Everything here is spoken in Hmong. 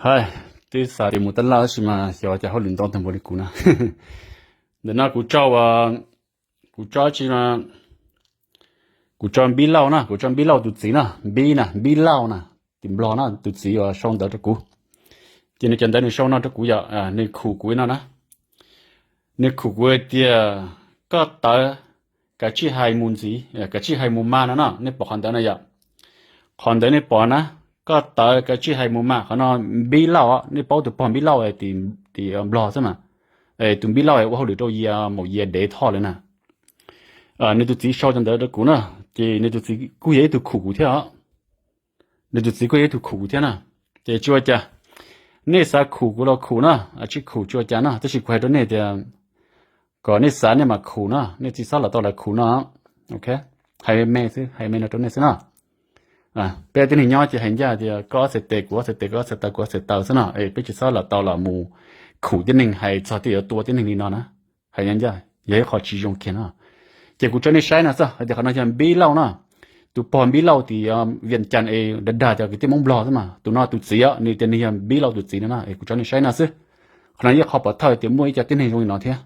Hais, twb xav tias mus tab laj tab sis mas xyov cas hauj lwm ntau tag npaum li kuv na. Ntawm no kuv tso, kuv tso tsi, kuv tso Npib Lauj na, kuv tso Npib Lauj tus txiv na, Npib na, Npib Lauj na, tim Nplog na, tus txiv uas sau ntawv rau kuv. Ces nws cov ntawv nws sau no rau kuv yom, nws khum kuv no na. Nws khum kuv hais tias, koj tawv, kav tsij hais mus ntxiv, kav tsij hais mus mas no na. Nej pom qhov ntawv no yom? Qhov ntawd nej pom na, koj tawv kav tsij hais mus mas. Qhov no Npib Lauj, nej paub tus pog Npib Lauj tim Nplog xwb mas. Tus Npib Lauj ua hauj lwm rau Yia Maum Yia Dev Thoj lawm na. Nws tus txiv sau cov ntawd rau kuv na, ces nws tus txiv kuj yog ib tug khum kuv thiab os. Nws tus txiv kuj yog ib tug khum kuv thiab na. Ces tsis ua cas, nej xav khum kuv los khum na, tsis khum tsis ua cas na, tab sis kuv hais rau nej tias kom nej xav nej mam khum na, nej tsis txhob los tau los khum no. Hais me xwb, hais me no rau nej xwb na. Peb tib neeg nyob ces hais ncaj tias koj ob txhais tes kuv ob txhais tes, koj ob txhais taw kuv ob txhais taw xwb no, es peb tsis txhob los tau los mus khum tib neeg hais txog tej yuav tua tib neeg li no na. Hais ncaj ncaj yog ib qho tsis zoo kiag no. Ces kuv tso nej saib no xwb hais tias qhov no yog Npib Lauj na. Tus pog Npib Lauj tim Vias Cas es dag dag cov kwv tij Hmoob Nplog xwb mas, tus no tus txiv os, nws tias nws yog Npib Lauj tus txiv no na, es kuv tso nej saib no xwb. Qhov no yog qhov pov thawj tias muaj ib co tib neeg zoo li no thiab.